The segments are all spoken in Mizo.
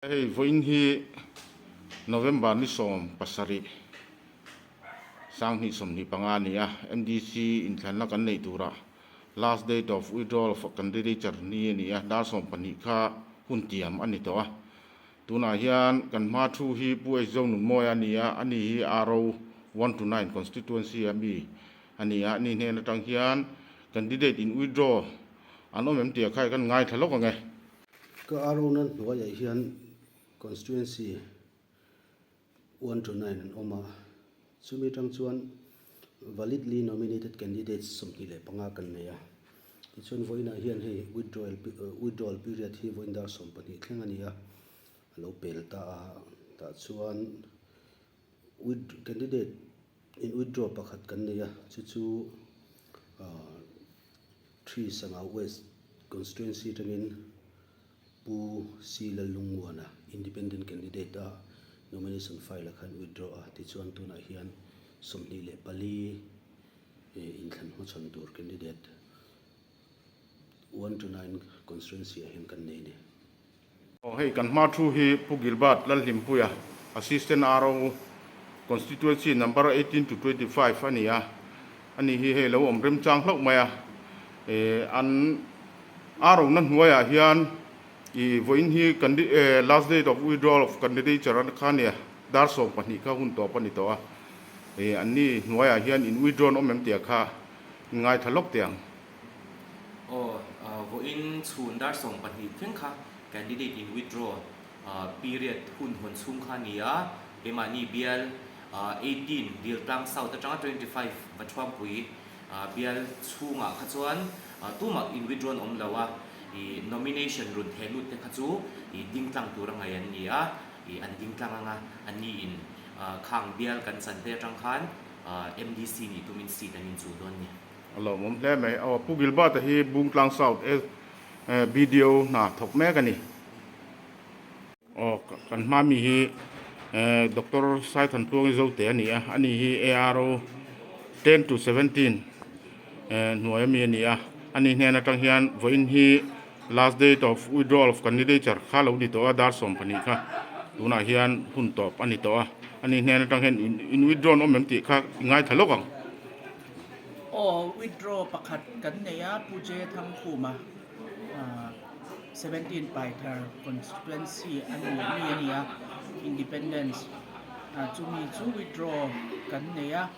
Hei vawiin hi November ni 17 2025 a ni a, MDC inthlanna kan neih turah last date of withdrawal of candidature ni a ni a, dar 12 kha hun tiam a ni tawh a. Tunah hian kan hma thu hi Pu H Zonunmawia a ni a, ani hi RO one to nine constituency a mi a ni a, ani hnen atang hian candidate in withdraw an awm em tih ah kha kan ngaithla lawk ang e. Ka arona hnuaiah hian Constituency one to nine an awm a, chumi atang chuan validly nominated candidates 25 kan nei a. Tichuan vawiinah hian hei withdrawal withdrawal period hi vawiin dar 12 thleng a ni a, a lo pel ta a, tah chuan with candidate in withdraw pakhat kan nei a, chu chu ah Three Sangau West Constituency atangin Pu C Lallungmuana Independent Candidate a nomination file a khan withdraw a, tichuan tunah hian 24 inthlan hmachhawn tur candidate one to nine constituency ah hian kan nei a ni. Aw hei kan hma thu hi Pu Gilbert Lalhlimpuia, Assistant RO, Constituency Number 18 to 25 a ni a, ani hi hei lo awm remchang hlauh mai a, eh an RO na hnuaiah hian ih vawiin hi candi eh last date of withdrawal of candidature a kha nia dar 12 kha hun tawp a ni tawh a, eh anni hnuaiah hian in withdraw an awm em tih kha in ngaithla lawk teh ang. Aw, vawiin chhun dar 12 thleng kha candidate in withdraw period hun hawn chhung kha a ni a, keimahni bial 18 Diltlang South atanga 25 Vathuampui bial chhungah kha chuan tumah in withdraw an awm lo a, ih nomination run theh lut te kha chu ih dingtlang tur a ngaih an ni a, ih an dingtlang anga anni in khang bial kan chan te atang khan MDC nih tumin seat an inchuh dawn a ni. A lawmawm hle mai. Aw Pu Gilbert-a hi Bungtlang South BDO hna thawk mek a ni. Aw kan hma mi hi Doctor Saithantluangi Zote a ni a, ani hi ARO 10 to 17 hnuai ami a ni a, ani hnen atang hian vawiin hi last date of withdrawal of candidature kha lo ni tawh a, dar 12 kha tunah hian hun tawp a ni tawh a, ani hnen atang hian in withdraw an awm em tih kha i ngaithla lawk ang. Aw withdraw pakhat kan nei a, Pu J Thangkhuma 17 Paithar constituency a ni mi a ni a, Independence chumi chu withdraw kan nei a,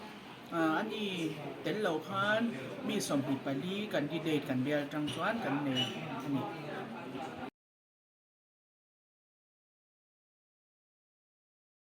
ani tel lo khan mi 24 candidate kan bial atang chuan kan nei a ni.